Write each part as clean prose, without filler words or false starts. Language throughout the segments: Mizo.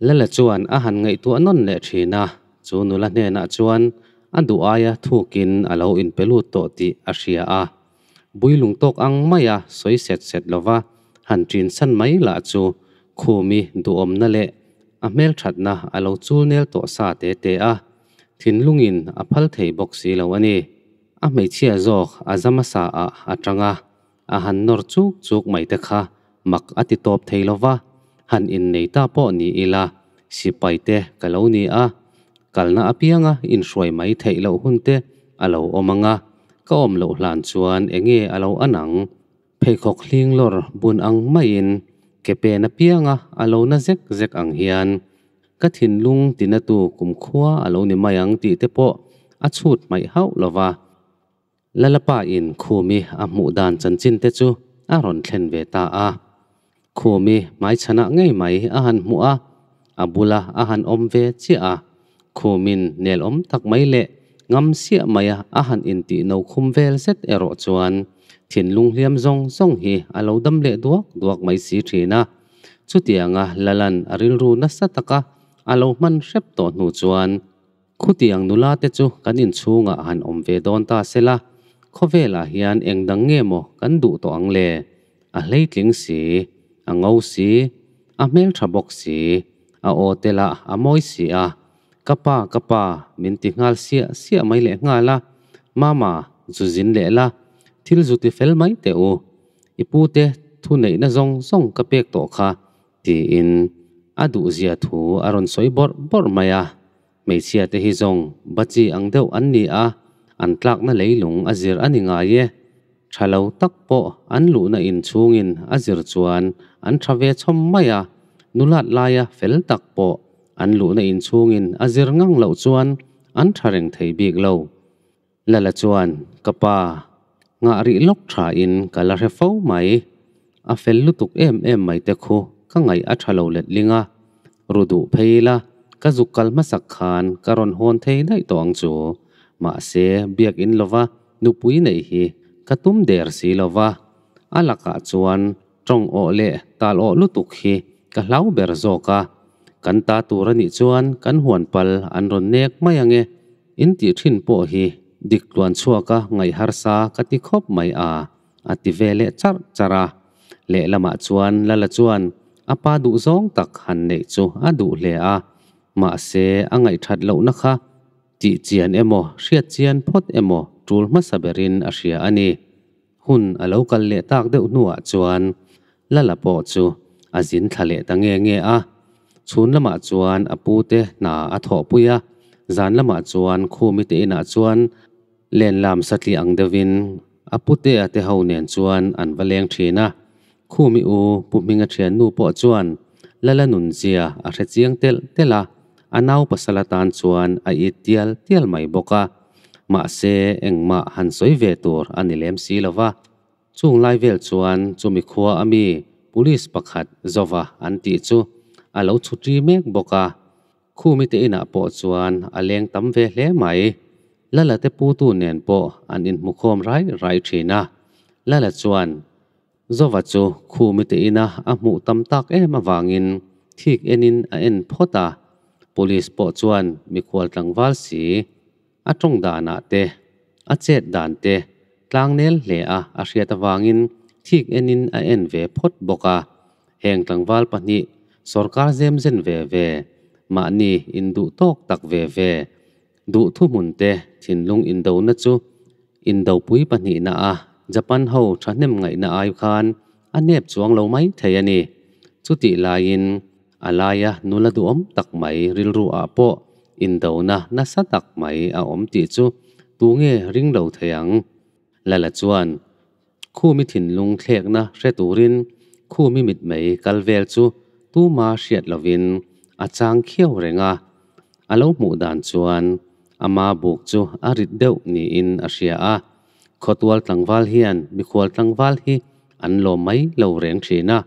Lala chuan a han ngaihtuah nawn leh thin a, chu nula hnenah chuan a duh aia thukin a lo inpe lut tawh tih a hria a. Builung tawk ang maia sawi set set lova han ṭin san mai lah chu Khumi duhawmna leh a hmelṭhatna a lo chul nel tawh sa te te a, thinlungin a phal thei bawk si lo a ni. A hmeichhia zawk a zamasa ah a tang a, a han nawr chuk chuk mai te kha mak a ti tawp thei lo va, han innei ta pawh ni ila sipai te ka lo ni a, kalna apianga inhruai mai theih loh hun te a lo awm ang a, ka awm loh hlan chuan enge a lo an ang? Pheikhawk hling lawr bun ang maiin ke pen apianga a lo na zek zek ang hian ka thinlung tinatu kumkhua a lo ni mai ang tih te pawh a chhut hmaih hauh lo va. Lalapa in Khumi a hmuh dan chanchin te chu a rawn thlen ve ta a. Khumi hmaichhanah ngei mai a han hmuh a, a bula a han awm ve chiah a. Khumin nel awm tak mai leh ngam siah maia a han intih no khum vel zet erawh chuan thinlung hliam zawng zawng hi a lo dam leh duak duak mai si thin a. Chutianga Lalan a rilru nasa taka a lo hman hrep tawh hnu chuan Khutiang nula te chu kan inchhungah han awm ve dawn ta sela, khawvelah hian eng dang nge maw kan duh tawh ang le? A hleitling si, a ngo si, a hmeltha bawk si, a aw te lah a mawi si a, ka pa ka pa min ti nghal siah siah mai leh nghal a, Mama, zu zin leh la, thil zu ti fel mai teh u, i pute thu neihna zawng zawng ka pek tawh kha, tiin a duhzia thu a rawn sawi bawrh bawrh mai a. Hmeichhia te hi zawng bachi ang deuh an ni a, an tlakna leilung a zir a ni ngai e. Tha lo tak pawh an luhna in chhungin a zir chuan an tha ve chhawm mai a, nulat laia fel tak pawh an luhna in chhungin a zir ngang loh chuan an tha reng thei bik lo. Lala chuan, Ka pa, nghah rih lawk thain ka la hre fo mai. A fel lutuk em em mai te khu ka ngaih a tha lo letling a. Ru duh phei ila, ka zuk kal hmasak khan ka rawn hawn thei daih tawh ang chu. Mahse, biakin lova nupui neih hi ka tum der si lova. A lakah chuan tawng awh leh tal awh lutuk hi ka hlau ber zawk a. Kan ta tur a nih chuan kan huan pal an rawn nek mai ange. In tih thin pawh hi dik tluan chhuaka ngaih harsa ka ti khawp mai a, a ti ve leh charh charh a. Lehlamah chuan Lala chuan a pa duh zawng tak han neih chu a duh hle a, mahse a ngaihthat lohna kha tih chian emaw hriat chian phawt emaw tul hmasa berin a hria a ni. Hun a lo kal leh tak deuh hnuah chuan Lala pawh chu a zin thla leh ta nge nge a. Chhun lamah chuan a pute hna a thawhpui a, zan lamah chuan Khumi te inah chuan len lam satliah ang deuhin a putea te ho nen chuan an va leng thin a. Khumi u Pu Hminga thiannu pawh chuan Lala nunzia a hre chiang telh telh a, a nau pasal atan chuan a it tial tial mai bawk a. Mahse, engmah han sawi ve tur a ni lem si lo va. Chung lai vel chuan chumi khua a mi Police pakhat Zova an tih chu a lo chhutri mek bawk a. Khumi te inah pawh chuan a leng tam ve hle mai. Lala te putu nen pawh an inhmukhawm rai rai thin a. Lala chuan Zova chu Khumi te ina a hmuh tam tak em avangin thik enin a en phawt a. Police pawh chuan mikhual tlangval si a tawng danah te, a chet dan te tlangnel hle a a hriat avangin thik enin a en ve phawt bawk a. Heng tlangval pahnih sawrkar zem zen ve ve, mahni induh tawk tak ve ve, duh thuhmun te thinlung indona chu Indopui pahnihna a Japan ho thahnem ngaihna ai khan a nep chuang lo mai thei a ni. Chutih laiin a laia nula duhawm tak mai rilru ah pawh indona nasa tak mai a awm tih chu tunge ring lo thei ang? Lala chuan Khumi thinlung thlekna hre turin Khumi mitmei kal vel chu tuma hriat lovin a chang khiau reng a. A lo hmuh dan chuan ama buk chu a rit deuh niin a hria a. Khawtual tlangval hian mikhual tlangval hi an lawm mai lo reng thin a.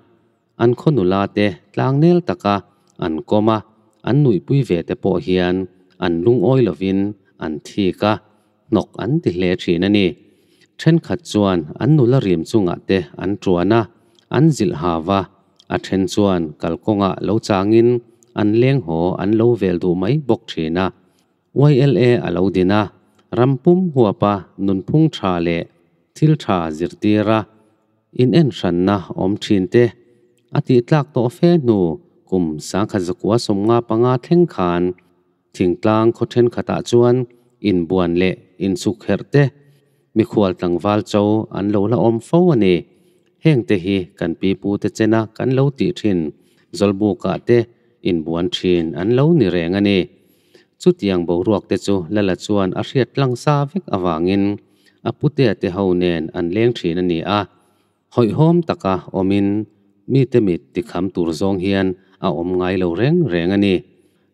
An khaw nula te tlangnel taka an kawm a, an nuihpui ve te pawh hian an lungawi lovin an thik a, hnawk an ti hle thin a ni. Thenkhat chuan an nula rim chungah te an tuan a, an zilh hau va, a then chuan kalkawngah lo changin an leng haw an lo vel duh mai bawk thin a. YLA a lo din a, ram pum huapa nunphung tha leh thil tha zirtir a, inenhranna awm thin te a tihtlak tawh fe hnu kum 1995 thleng khan thingtlang khaw thenkhatah chuan inbuan leh insukherh te mikhual tlangval cho an lo la awm fo a ni. Hengte hi kan pipute chena kan lo tih thin Zawlbukah te inbuan thin an lo ni reng a ni. Chutiang boruak te chu Lala chuan a hriat tlang sa vek avangin a putea te ho nen an leng thin a ni a. Hawihhawm taka awmin mite mit tikham tur zawng hian a awm ngai lo reng reng a ni.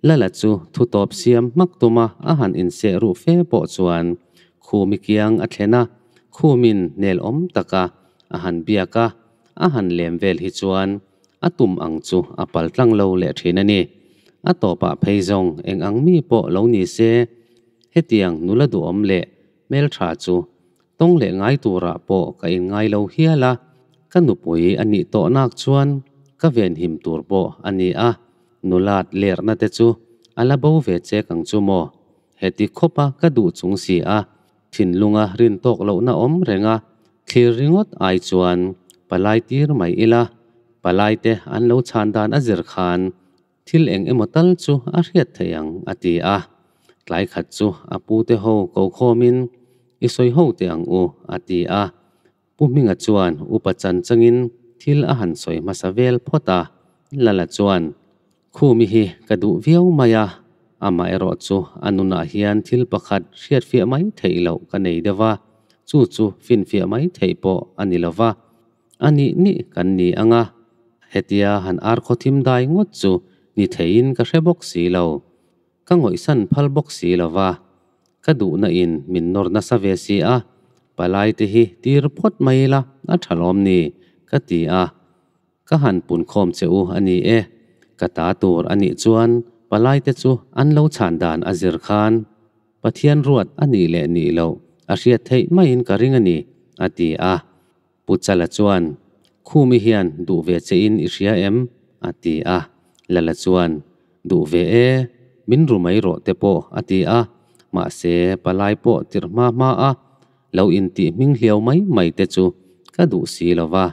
Lala chu thu tawp siam hmak tuma a han inseh ruh fe pawh chuan Khumi kiang a thlen a, Khumin nel awm taka a han biak a, a han lem vel hi chuan a tum ang chu a pal tlang lo leh thin a ni. A tawpah phei zawng eng ang mi pawh lo ni se, hetiang nula duhawm leh hmeltha chu tawng leh ngai turah pawh ka inngai lo hial a, ka nupui a nih tawh nak chuan ka venhim tur pawh a ni a, nulat lerhna te chu a la bo ve chek ang chu maw? Heti khawpa ka duh chung si a, thinlunga rin tawk lohna awm reng a, thlir ringawt ai chuan palai tir mai ila, palaite an lo chhan dan a zir khan thil eng emaw tal chu a hriat theih ang, a ti a. Tlai khat chu a pute ho ko khawmin, I sawi ho teh ang u, a ti a. Pu Hminga chuan upa chan changin thil a han sawi hmasa vel phawt a, Lala chuan, Khumi hi ka duh viau mai a, amaherawh chu a nunah hian thil pakhat hriatfiah mai theih loh ka nei deuh a, chu chu finfiah mai theih pawh a ni lo va, a nih nih kan ni ang a, hetia han ar khawthim dai ngawt chu ni theiin ka hre bawk si lo. Ka ngawihsan phal bawk si lo va, ka duhna in min nawr nasa ve si a, palai te hi tir phawt mai ila a tha lawm ni, ka ti a. Ka han pun khawm che u a ni e, ka ta tur a nih chuan palai te chu an lo chhan dan a zir khan Pathian ruat a nih leh nih loh a hriat theih maiin ka ring a ni, a ti a. Pu Chala chuan, Khumi hian duh ve che in i hria em? a ti a. Lala chuan, Duh ve e, min ru mai rawh te pawh a ti a. Mahse, palai pawh tirh hma hma a lo intih hming hliau mai mai te chu ka duh si lo va.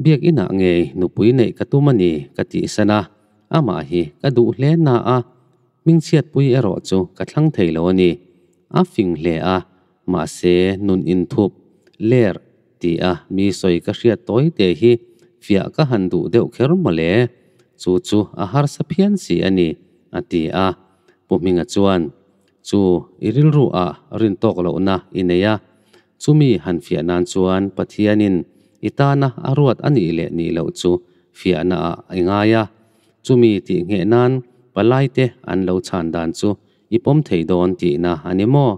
Biakinah ngei nupui neih ka tum a ni ka tihsan a, amah hi ka duh hle na a, Hmingchhiatpui erawh chu ka thlang thei lo a ni. A fing hle a, mahse nun inthup, ler, ti a mi sawi ka hriat tawi te hi fiah ka han duh deuh kher mawle. Chu chu a harsa phian si a ni, a ti a. Pu Hminga chuan, Chu i rilru ah rin tawk lohna i nei a, chumi han fiah nan chuan Pathianin i tana a ruat a nih leh nih loh chu fiahna ah i ngai a. Chumi tih ngheh nan palaite an lo chhan dan chu i pawm thei dawn tihna a ni maw?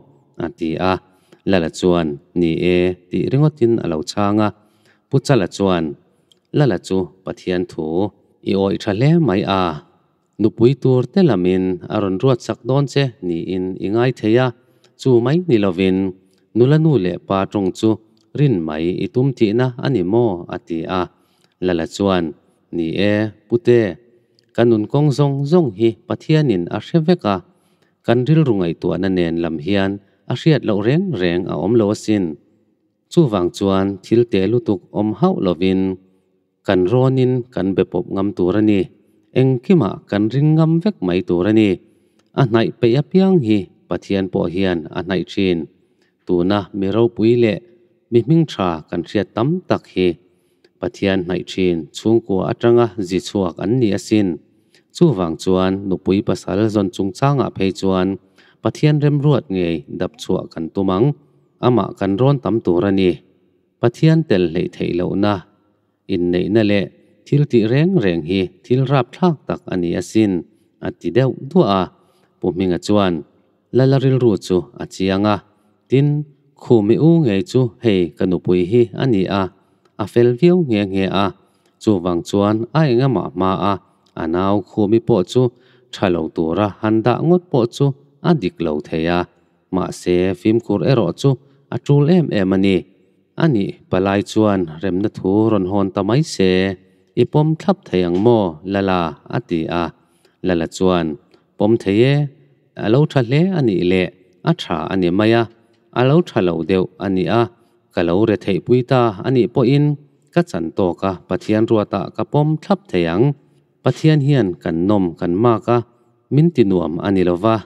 a ti a. Lala chuan, Ni e, tih ringawtin a lo chhang a. Pu Chala chuan, Lala chu Pathian thu i awih tha hle mai a, nupui tur te lamin a rawn ruat sak dawn che niin i ngai thei a, chu mai ni lovin nula nu leh pa tawng chu rin mai i tum tihna a ni maw? a ti a. Lala chuan, Ni e, Pute, ka nun kawng zawng zawng hi Pathianin a hre vek a, kan rilru ngaihtuahna nen lam hian a hriat loh reng reng a awm lo asin. Chuvang chuan thil te lutuk awm hauh lovin kan rawnin kan be pawp ngam tur a ni. Engkimah kan ring ngam vek mai tur a ni. A hnaih peih apiang hi Pathian pawh hian a hnaih thin. Tuna mi ropui leh mi hming tha kan hriat tam tak hi Pathian hnaih thin chhungkua atanga zi chhuak an ni asin. Chuvang chuan nupui pasal zawn chungchangah phei chuan Pathian remruat ngei dap chhuah kan tum ang. Amah kan rawn tam tur a ni. Pathian tel hleih theih lohna, inneihna leh thil tih reng reng hi thil rapthlak tak a ni asin, a ti deuh duah a. Pu Hminga chuan Lala rilru chu a chiang a, tin, Khumi u ngei chu hei ka nupui hi a ni a, a fel viau nghe nghe a, chuvang chuan a engamah hma a a nau Khumi pawh chu tha lo tura han dah ngawt pawh chu a dik lo thei a, mahse fimkhur erawh chu a tul em em a ni. A nih palai chuan remna thu rawn hawn ta mai se, i pawm thlap thei ang maw Lala? a ti a. Lala chuan, Pawm thei e, a lo tha hle a nih leh a tha a ni mai a, a lo tha lo deuh a nih a, ka lo retheihpui ta a nih pawhin ka chan tawk a Pathian ruatah ka pawm thlap thei ang. Pathian hian kan nawm kan mak a, min ti nuam a ni lo va,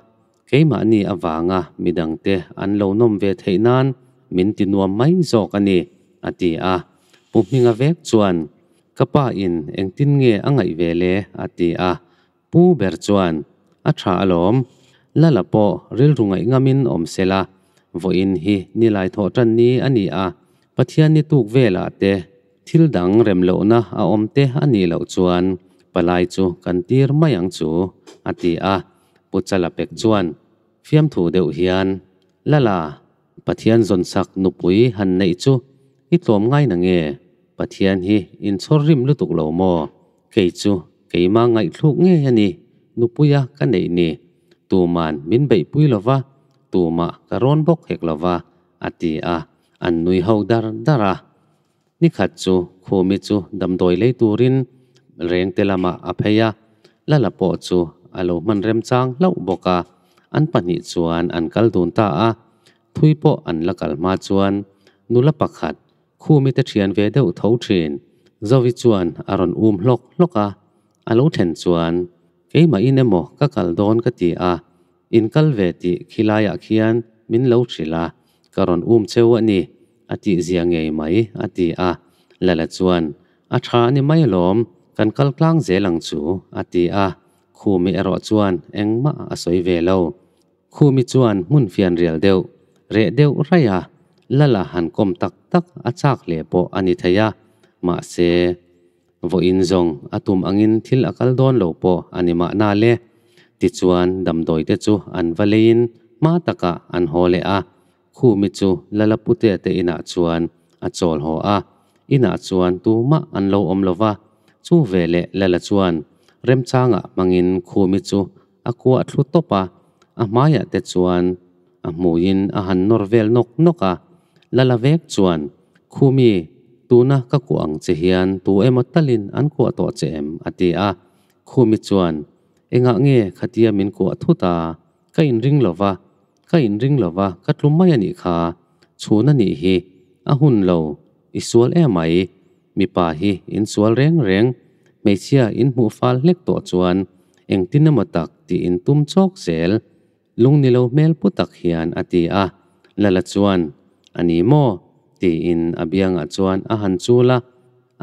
keimahni avanga midangte an lo nawm ve theih nan min ti nuam mai zawk a ni, a ti a. Pu Hminga vek chuan, Ka pa in engtin nge a ngaih ve le? a ti a. Pu ber chuan, A tha alawm. Lala pawh rilru ngaih ngamin awm se la, vawiin hi nilai thawh tan ni a ni a, Pathian ni tuk velah te thil dang rem lohna a awm te a nih loh chuan palai chu kan tir mai ang chu, a ti a. Pu Chala pek chuan fiamthu deuh hian, Lala, Pathian zawnsak nupui han neih chu i tlawm ngai na nge? Pathian hi inchhawr rim lutuk lo maw? Kei chu keimah ngaihthluk ngei a ni, nupuia ka neih ni. Tuman min beihpui lo va, tumah ka rawn bawk hek lo va, a ti a, an nui ho dar dar a. Nikhat chu Khumi chu damdawi lei turin rengte lamah a phei a, Lala pawh chu a lo hman remchang hlauh bawk a, an pahnih chuan an kal dun ta a. Thui pawh an la kal hma chuan nula pakhat Khumi te thian ve deuh tho thin. Zovi chuan a rawn um hlawk hlawk a, a lo then chuan, Keimah in emaw ka kal dawn ka ti a, in kal ve tih khilaiah khian min lo hrilh a, ka rawn um cheu a ni, a tih zia ngei mai, a ti a. Lala chuan, A tha a ni mai alawm, kan kal tlang zel ang chu, a ti a. Khumi erawh chuan engmah a sawi ve lo. Khumi chuan hmun fian rial deuh, reh deuh raih a, Lala han kawm tak tak a chak hle pawh a ni thei a, mahse, vawiin zawng a tum angin thil a kal dawn lo pawh a ni mahna le. Tichuan, damdawi te chu an va leiin hma takah an haw leh a, Khumi chu Lala Putea te inah chuan a chawl haw a, inah chuan tumah an lo awm lo va, chu veleh Lala chuan remchangah hmangin Khumi chu A kuah thlu tawp a, a hmaiah te chuan a hmuiin a han nawr vel nawk nawk a. Lala vek chuan, Khumi, tuna ka kuah ang che hian tu emaw talin an kuah tawh che em? a ti a. Khumi chuan, Engah nge khatia min kuah thut a? Ka inring lo va, ka inring lo va, ka tlu mai a nih kha. Chhun a nih hi, a hun lo, i sual emai. Mipa hi in sual reng reng, hmeichhia in hmuh fal hlek tawh chuan engtin emaw tak tih in tum chawk zel. Lung ni lo hmel pu tak hian a ti a. Lala chuan, A ni maw? tiin a biangah chuan a han chul a,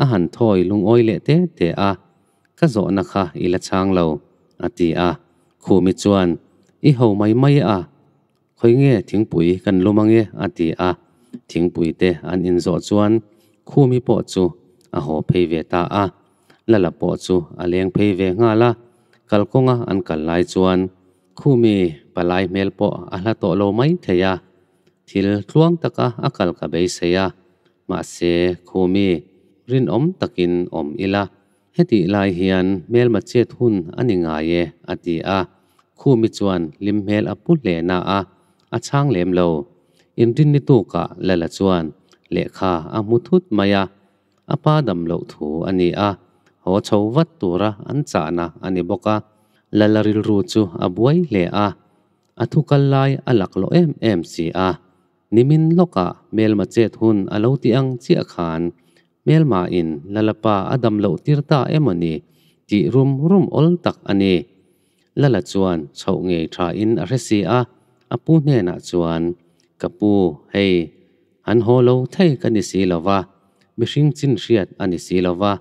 a han thawi lungawi leh te te a. Ka zawhna kha i la chhang lo, a ti a. Khumi chuan, I ho mai mai a, Khawi nge thingpui kan lum ange a ti a, thingpui te an inzawh chuan Khumi pawh chu a haw phei ve ta a, Lala pawh chu a leng phei ve nghal a, kalkawnga an kal lai chuan Khumi palai hmel pawh a hla tawh lo mai thei a, thil tluang taka a kal ka beisei a, mahse Khumi rinawm takin awm ila Hetih lai hian hmelma chet hun a ni ngai e, a ti a. Khumi chuan hlim hmel a pu hle na a, a chhang lem lo. Inrinni tukah Lala chuan lehkha a hmu thut mai a, a pa dam loh thu a ni a, haw chho vat tura an chahna a ni bawk a. Lala rilru chu a buai hle a, a thu kal lai a laklawh em em si a. Nimin lawkah hmelma chet hun a lo ti ang chiah khan Hmelmain Lalapa a dam loh tir ta emaw ni tih rum rum awl tak a ni. Lala chuan chhoh ngei thain a hre si a, a pu hnenah chuan, Ka pu, hei, an haw lo thei ka ni si lo va, mihring chin hriat a ni si lo va,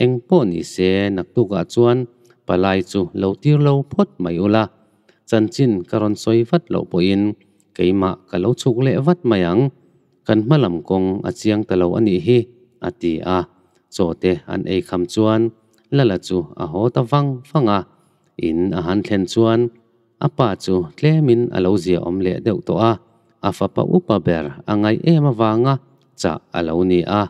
eng pawh ni se naktukah chuan palai chu lo tir lo phawt mai ula, chanchin ka rawn sawi vat loh pawhin keimah ka lo chhuk leh vat mai ang. Kan hma lam kawng a chiang ta lo a nih hi, a ti a. Chaw te an ei kham chuan Lala chu a haw ta vang vang a. In a han thlen chuan a pa chu tlemin a lo zia awm leh deuh tawh a, a fapa upa ber a ngaih em avanga chah a lo ni a.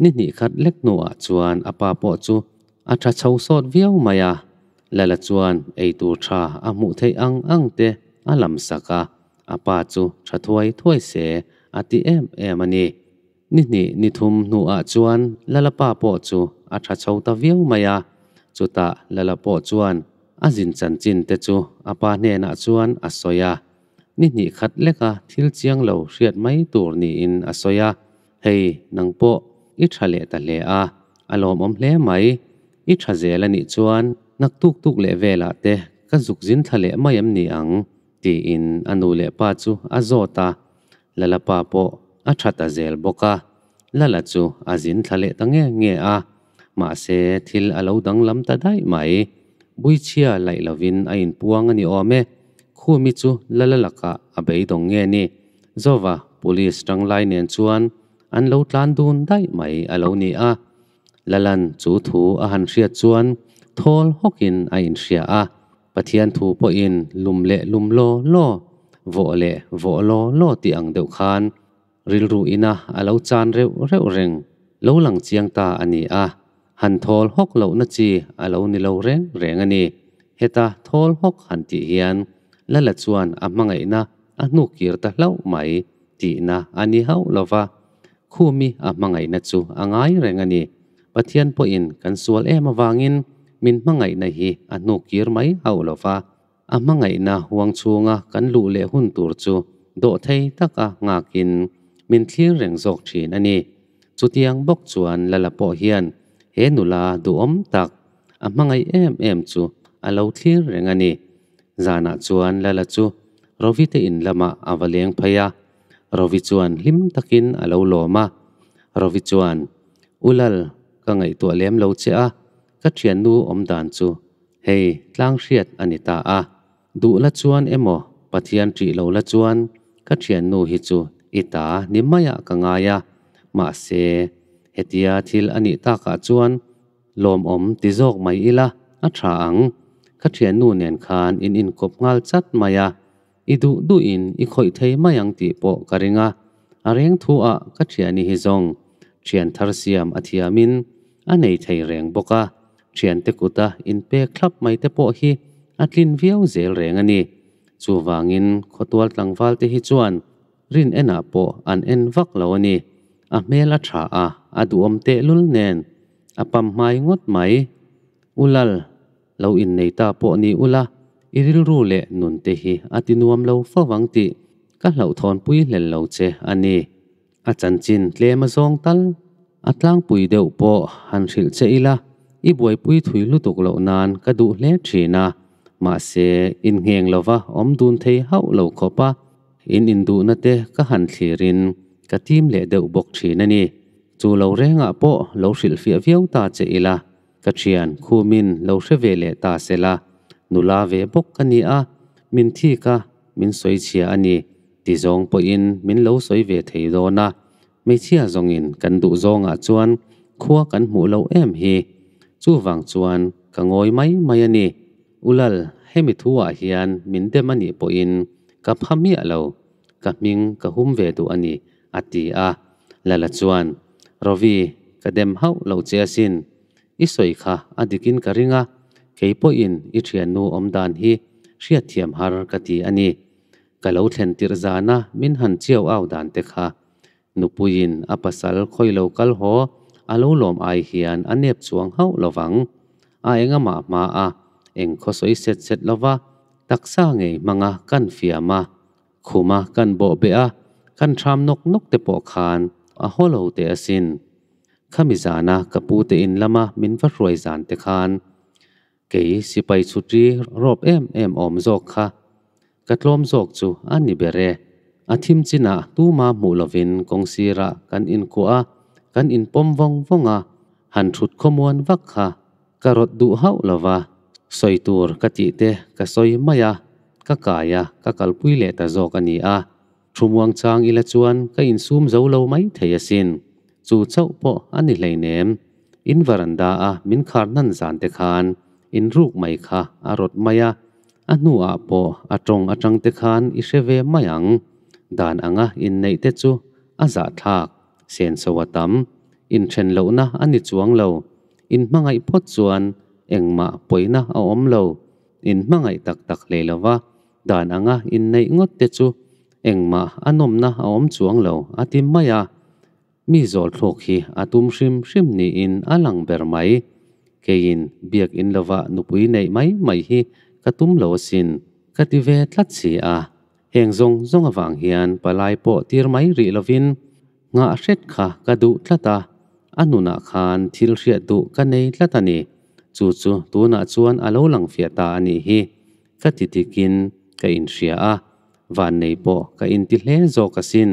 Ni hnih khat lek hnuah chuan a pa pawh chu a tha chho sawt viau mai a. Lala chuan eitur tha a hmuh theih ang ang te a lam sak a, a pa chu tha thuai thuai se a ti em em a ni. Ni hnih ni thum hnuah chuan Lala pa pawh chu a tha chho ta viau mai a, chutah Lala pawh chuan A zin chanchin te chu a pa hnenah chuan a sawi a, ni hnih khat leka thil chiang lo hriat mai tur niin a sawi a, Hei, nang pawh i tha leh ta hle a, a lawmawm hle mai. I tha zel a nih chuan naktuk tuk leh velah te ka zuk zin thla leh mai em ni ang? tiin a nu leh pa chu a zawt a, Lalapa pawh a tha ta zel bawk a, Lala chu a zin thla leh ta nge nge a, mahse thil a lo danglam ta daih mai. Buichhia laih lovin a inpuang a ni awm e, Khumi chu Lala lakah a beidawng nge ni? Zova police tanglai nen chuan an lo tlan dun daih mai a lo ni a. Lalan chu thu a han hriat chuan thawl hawkin a inhria a, Pathian thu pawhin lum leh lum law law, vawh leh vawh law law tih ang deuh khan rilru ina a lo chan reuh reuh reng lo lang chiang ta a ni a, han thawl hawk lohna chi a lo ni lo reng reng a ni. Heta thawl hawk han tih hian Lala chuan a hmangaihna a hnuk kir ta hlauh mai tihna a ni hauh lo va, Khumi a hmangaihna chu a ngai reng a ni. Pathian pawhin kan sual em avangin min hmangaihna hi a hnuk kir mai hauh lo va, a hmangaihna huang chhunga kan luh leh hun tur chu dawhthei taka nghakin min thlir reng zawk thin a ni. Chutiang bawk chuan Lala pawh hian he nula duhawm tak a hmangaih em em chu a lo thlir reng a ni. Zanah chuan Lala chu Rovi te in lamah a va leng phei a, Rovi chuan hlim takin a lo lawm a. Rovi chuan, U Lal, ka ngaihtuah lem lo che a, ka thiannu awm dan chu hei tlang hriat a ni ta a. Duh la chuan emaw Pathian ṭih lo la chuan ka thiannu hi chu i ta ni maiah ka ngai a, mahse hetia thil a nih takah chuan Lawmawm ti zawk mai ila a tha ang. Ka thiannu nen khan in inkawp nghal chat mai a, i duh duhin i khawih thei mai ang tih pawh ka ring a. A reng thu ah ka thiani hi zawng thian thar siam a thiamin a nei thei reng bawk a, thiante kuta inpek thlap mai te pawh hi a tlin viau zel reng a ni. Chuvangin khawtual tlangval te hi chuan Rin enah pawh an en vak lo a ni. A hmel a tha a, a duhawm tehlul nen a pam hmai ngawt mai. U Lal, lo innei ta pawh ni ula, i rilru leh nun te hi a ti nuam lo fo vang tih ka hlauhthawnpui hlel lo che a ni. A chanchin tlem a zawng tal, a tlangpui deuh pawh han hrilh che ila, i buaipui thui lutuk loh nan ka duh hle thin a, mahse inngheng lova awm dun thei hauh lo khawp a. In induhna te ka han thlirin ka tim leh deuh bawk thin a ni. Chu lo rengah pawh lo hrilhfiah viau ta che ila, ka thian khumin lo hre ve leh ta se la, nula ve bawk ka ni a, min thik a, min sawi chhia a ni ti zawng pawhin min lo sawi ve thei dawn a, hmeichhia zawngin kan duh zawngah chuan khua kan hmuh loh em hi. Chuvang chuan ka ngawi mai mai a ni. Ulal, hemi thu ah hian min dem a nih pawhin ka pha miah lo, ka hming ka hum ve duh a ni, a ti a. Lala chuan, Rovi, ka dem hauh loh che asin. I sawi kha a dikin ka ring a, kei pawhin i thiannu awm dan hi hriatthiam har ka ti a ni. Ka lo thlen tirh zana min han chiau au dan te kha Nupuiin a pasal khawi lo kal haw a lo lawm ai hian a nep chuang hauh lo vang. A engamah hma a eng khaw sawi set set lova taksa ngei hmanga kan fiam a, khuma kan bawh beh a, kan thram nawk nawk te pawh khan a haw lo teh asin. Khami zana ka pu te in lama min va hruai zan te khan Kei sipai chhutri rawp em em awm zawk kha ka tlawm zawk chu a ni ber e. A thim chinah tuma hmuh lovin kawng sirah kan inkuah a, kan inpawm vawng vawng a, han thut khawmuan vak kha ka rawt duh hauh lova, sawi tur ka tih te ka sawi mai a, ka kai a, ka kalpui leh ta zawk a ni a. Thu muangchang ila chuan ka insum zo lo mai thei asin. Chu chauh pawh a ni hleinem. In varanda a min khar hnan zan te khan in ruk mai kha a rawt mai a, a hnuah pawh a tawng atang te khan i hre ve mai ang. Dan anga inneih te chu a zahthlak, senso a tam, inthen lohna a ni chuang lo. In hmangaih phawt chuan engmah pawina a awm lo. In hmangaih tak tak hlei lova Dan anga inneih ngawt te chu engmah a nawmna a awm chuang lo a ti mai a, mi zawlthluk hi a tum hrim hrim niin a lang ber mai. Keiin biak in lova nupui neih mai mai hi ka tum lo asin, ka ti ve tlat si a. Heng zawng zawng avang hian palai pawh tir mai rih lovin nghah hret kha ka duh tlat a, a nunah khan thil hriat duh ka nei tlat a ni. Chu chu tunah chuan a lo lang fiah ta a nih hi. Ka ti dikin ka inhria a, vannei pawh ka inti hle zawk asin.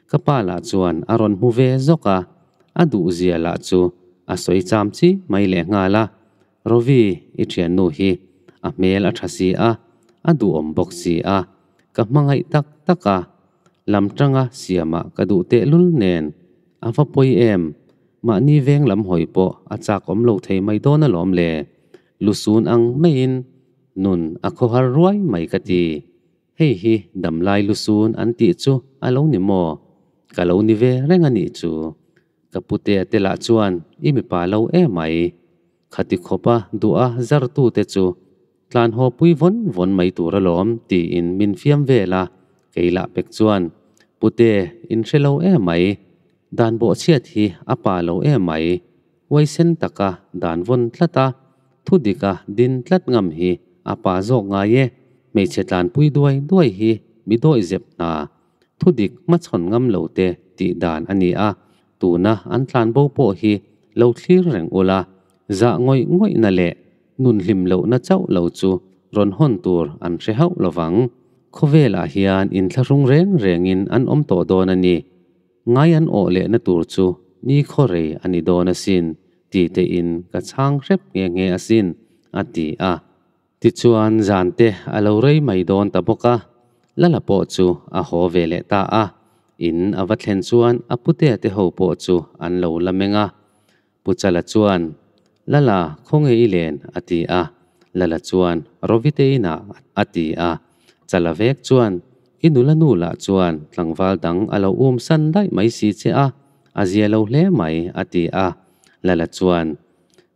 Ka pa lah chuan a rawn hmu ve zawk a, a duhzia lah chu a sawi cham chi mai lehnghal a. Rovi, i thiannu hi a hmel a tha si a, a duhawm bawk si a, ka hmangaih tak tak a, lam tanga siamah ka duh tehlul nen a va pawi em? Mahni veng lam hawi pawh a chak awm lo thei mai dawn alawm le. Lusun ang maiin nun a khawhar ruai mai ka ti. Hei hi damlai lusun an tih chu a lo ni maw? Ka lo ni ve reng a nih chu. Ka putea te lah chuan i mipa lo emai. Khati khawpa duha zartute chu tlan haw pui vawn vawn mai tur alawm tiin min fiam vel a, kei lah pek chuan Pute in hre lo emai, dan bawhchhiat hi a pa lo emai, huaisen taka dan vawn tlat a, thu dika din tlat ngam hi a pa zawk ngai e, hmeichhe tlanpui duai duai hi mi dawih zep hna, thu dik hmachhawn ngam lo te tih dan a ni a, tuna an tlanbo pawh hi lo thlir reng ula, zah ngawih ngawihna leh nun hlim lohna chauh lo chu rawn hawn tur an hre hauh lovang. Khawvelah hian inthlahrung reng rengin an awm tawh dawn a ni. Ngai an awh lehna tur chu ni khawrei a ni dawn asin ti tein ka chhang hrep nghe nghe asin, a ti a. Tichuan zan te a lo rei mai dawn ta bawk a, Lala pawh chu a haw ve leh ta a. In a va thlen chuan a putea te ho pawh chu an lo la meng a. Pu Chala chuan, Lala, khawnge i len? a ti a. Lala chuan, Rovite inah, a ti a. Chala vek chuan, I nula nu lah chuan tlangval dang a lo um san daih mai si che a, a zia lo hle mai, a ti a. Lala chuan,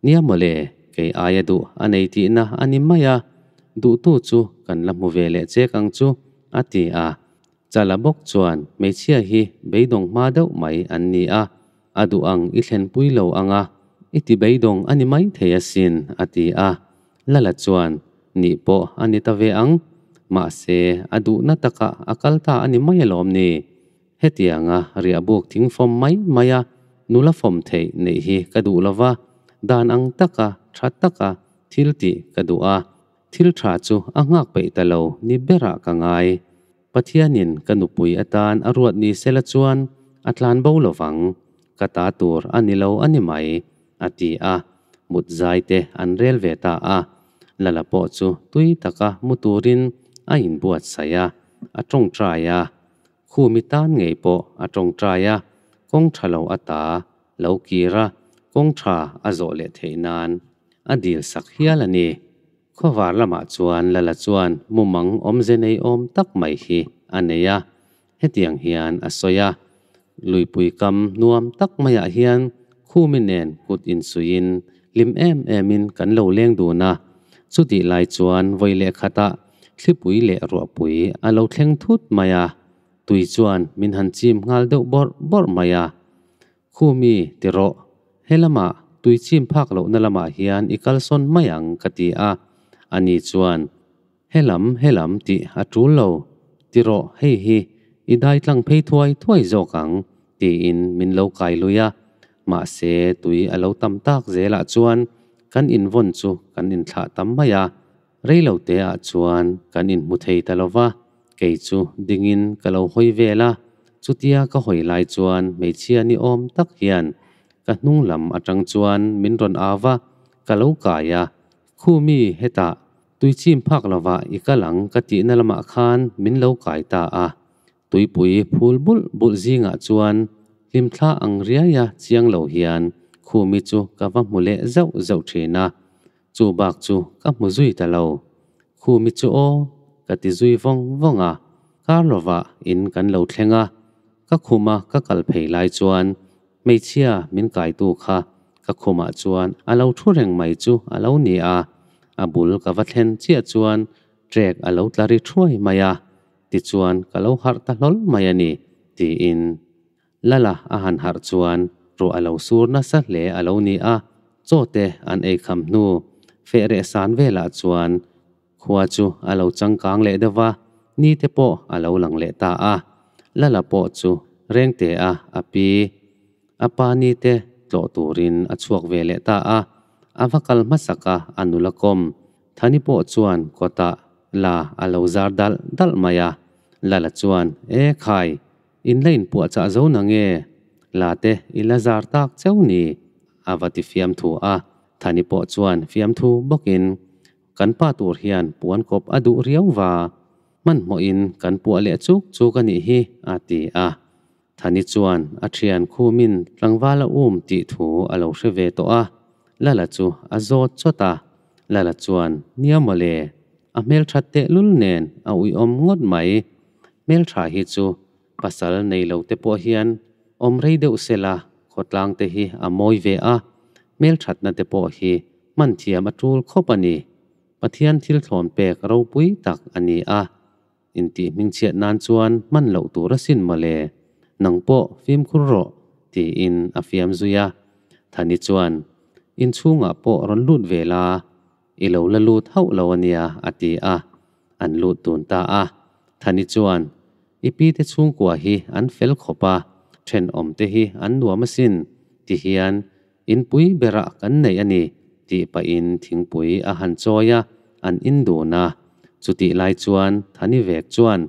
Nia mawle, kei aia duh a nei tihna a ni mai a, duhtu chu kan la hmu ve leh chek ang chu, a ti a. Chala bawk chuan hmeichhia hi beidawng hma deuh mai an ni a, a duh ang i thlenpui lo ang a, i ti beidawng a ni mai thei asin, a ti a. Lala chuan, Nih pawh a ni ta ve ang, mahse a duhna takah a kal ta a ni mai alawm ni. Hetianga riahbuk thing fawm mai maia nula fawm theih neih hi ka duh lo va, dan ang taka tha taka thil tih ka duh a, thil tha chu a nghak peih ta lo ni berah ka ngai. Pathianin ka nupui atan a ruat ni sela chuan a tlan bo lo vang, ka ta tur a ni lo a ni mai, a ti a, mut zai te an rel ve ta a. Lala pawh chu tui taka mu turin a inbuatsaih a, a tawngtai a. Khumi tan ngei pawh a tawngtai a, kawng tha lo a ta lo kir a, kawng tha a zawh leh theih nan a dil sak hial a ni. Khawvar lamah chuan Lala chuan mumang awmze nei awm tak mai hi a nei a, hetiang hian a sawi a, Luipui kam nuam tak maiah hian Khumi nen kut insuiin hlim em emin kan lo leng dun a, chutih lai chuan vawi leh khatah thlipui leh ruahpui a lo thleng thut mai a, tui chuan min han chim nghal deuh bawrh bawrh mai a. Khumi, ti rawh, he lamah tui chim phak lohna lamah hian i kalsawn mai ang ka ti a, ani chuan, He lam, he lam tih a tul lo, ti rawh, hei hi i dai tlang phei thuai thuai zawk ang, tiin min lo kai lui a. Mahse, tui a lo tam tak zelah chuan kan invawn chu kan inthlah tam mai a. Rei lo te ah chuan kan inhmu thei ta lo va, kei chu dingin ka lo hawi vel a. Chutia ka hawi lai chuan hmeichhia ni awm tak hian ka hnung lam atang chuan min rawn au va, ka lo kai a, Khumi, hetah Tui chim phak lovah i kal ang ka tihna lamah khan min lo kai ta a. Tuipui phul bulh bulh zingah chuan hlimthla ang riaia chiang lo hian Khumi chu ka va hmu leh zauh zauh thin a. Chu bak chu ka hmu zui ta lo. Khumi chu aw ka ti zui vawng vawng a. Kar lovah in kan lo thleng a. Ka khuma ka kal phei lai chuan Hmeichhia min kaitu kha ka khumah chuan a lo thu reng mai chu a lo ni a, a bul ka va thlen chiah chuan trek a lo tla ri thuai mai a, tichuan ka lo harh ta hlawl mai a ni, tiin Lala a han harh chuan ruah a lo sur nasa hle a lo ni a. Chaw te an ei kham hnu feh reh san velah chuan khua chu a lo changkang leh deuh va, ni te pawh a lo lang leh ta a. Lala pawh chu Rengtea a pi a pa ni te tlawh turin a chhuak ve leh ta a. A va kal hmasak a, a nula kawm Thani pawh chuan kawtah la a lo zar dalh dalh mai a. Lala chuan, E khai, in la inpuahchah zo na nge? La te i la zar tak cheu ni? A va ti fiamthu a. Thani pawh chuan fiamthu bawkin, Kan pa tur hian puan kawp a duh riau va, hmanhmawhin kan puah leh chuk chuk a nih hi, a ti a. Thani chuan a thian khumin tlangval a um tih thu a lo hre ve tawh a, Lala chu a zawt chawt a. Lala chuan, Nia mawle, a hmelthat tehlul nen a uiawm ngawt mai. Hmeltha hi chu pasal nei lo te pawh hian awm rei deuh sela khawtlang te hi a mawi ve a, hmelthatna te pawh hi hman thiam a tul khawp a ni. Pathian thil thlawn pek ropui tak a ni a, intih hmingchhiat nan chuan hman loh tur asin mawle, nang pawh fimkhur rawh tiin a fiam zui a. Thani chuan, Inchhungah pawh rawn lut ve la, I lo la lut hauh lo a nia, a ti a. An lut dun ta a. Thani chuan, I pi te chhungkua hi an fel khawp a, thenawm te hi an nuam asin, ti hian inpui berah kan nei a ni, tih pahin thingpui a han chawi a, an in dun a. Chutih lai chuan Thani vek chuan,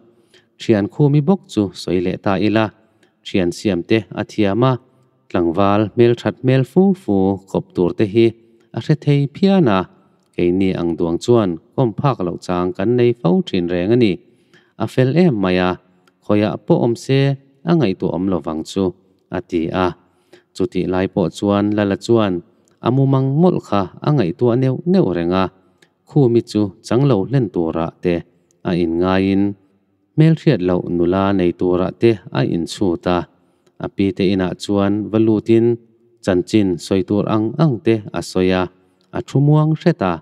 Thian khumi bawk chu sawi leh ta ila, thian siam te a thiam a, Tlangval hmelthat hmel fu fu kawp tur te hi a hre thei phian a, keini ang duang chuan kawm phak loh chang kan nei fo thin reng a ni. A fel em mai a, khawiah pawh awm se a ngaihtuah awm lovang chu, a ti a. Chutih lai pawh chuan Lala chuan a mumang mawlh kha a ngaihtuah neuh neuh reng a, Khumi chu chang lo hlen turah te a inngaiin Hmelhriat loh nula nei turah te a inchhut a, a pi te inah chuan va lutin chanchin sawi tur ang ang te a sawi a, a thu muang hret a,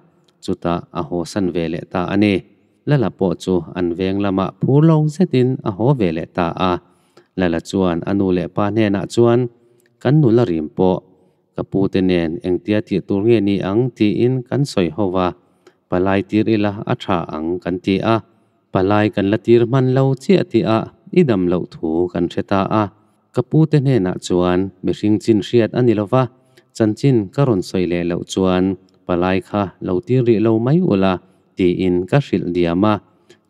chutah a haw san ve leh ta a ni. Lala pawh chu an veng lamah phur lo zetin a haw ve leh ta a. Lala chuan a nu leh pa hnenah chuan, Kan nula rim pawh Ka pu te nen engtia tih tur nge ni ang tiin kan sawi ho va, palai tir ila a tha ang kan ti a, palai kan la tir hman lo chiah tihah i dam loh thu kan hre ta a. Ka pu te hnenah chuan mihring chin hriat a ni lo va, chanchin ka rawn sawi leh loh chuan palai kha lo tir rih lo mai ula tiin ka hrilh diam a,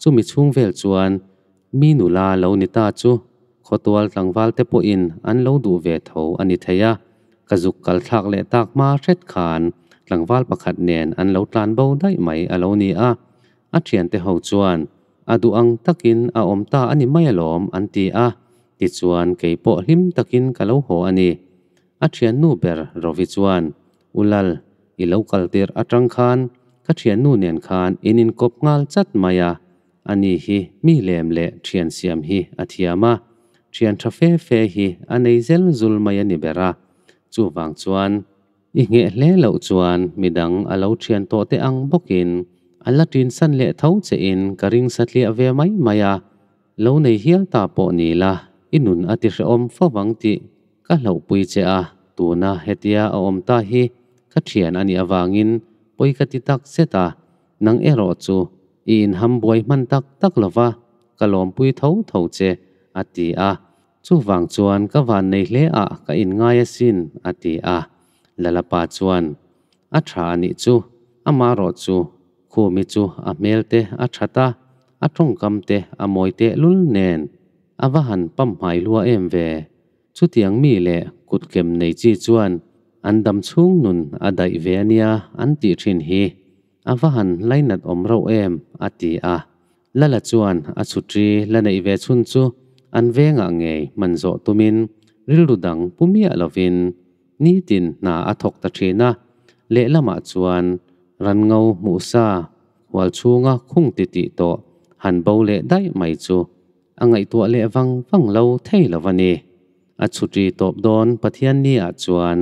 chumi chhung vel chuan Mi nula lo ni ta chu khawtual tlangval te pawhin an lo duh ve tho a ni thei a, ka zuk kal thlak leh tak hma hret khan tlangval pakhat nen an lo tlan bo daih mai a lo ni a. A thiante ho chuan a duh ang takin a awm ta a ni mai alawm an ti a, tichuan kei pawh hlim takin ka lo haw a ni. A thiannu ber Rovi chuan, U Lal, i lo kal tirh atang khan ka thiannu nen khan in inkawp nghal chat mai a, Ani hi mi lem leh thian siam hi a thiam a, thian tha fe fe hi a nei zel zul mai a ni ber a. Chuvang chuan, i ngheh hle loh chuan midang a lo thian tawh te ang bawkin a la tin san leh tho che in ka ring satliah ve mai mai a, lo nei hial ta pawh ni la i nun a ti hrehawm fo vang tih ka hlauhpui che a, tuna hetia a awm ta hi ka thian a nih avangin pawi ka ti tak zet a, Nang erawh chu i inham buai hman tak tak lo va, ka lawmpui tho tho che, a ti a. Chuvang chuan ka van nei hle ah ka inngai asin, a ti a. Lalapa chuan, A tha a nih chu, amarawh chu Khumi chu a hmel te a that a, a tawngkam te a mawi tehlul nen, a va han pamhmai lua em ve. Chutiang mi leh kutkem nei chi chuan an dam chhung nun a daih ve a nia an tih thin hi. A va han lainat awm rauh em? a ti a. Lala chuan a chhutri la neih ve chhun chu an vengah ngei hman zawh tumin rilru dang pu miah lovin nitin hna a thawk ta thin a. Lehlamah chuan ranngo hmuhsa hual chhunga khung titih tawh han bo leh daih mai chu A ngaihtuah leh vang vang lo thei lo a ni. A chhutri tawp dawn Pathianni ah chuan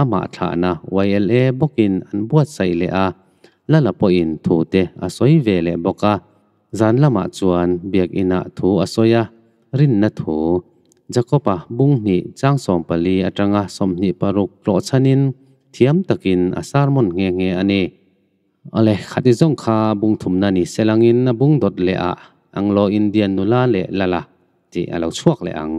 amah thlahna YLA bawkin an buatsaih leh a, Lala pawhin thu te a sawi ve leh bawk a. Zan lamah chuan biakinah thu a sawi a, rinna thu, Jakob-a bung hnih chang 14 atanga 26 tlawhchhanin thiam takin a sermon nghe nghe a ni. Awle, khati zawng kha bung thumna ni selangin a bung dawt leh ah Anglo-Indian nula leh lala tih a lo chhuak leh ang.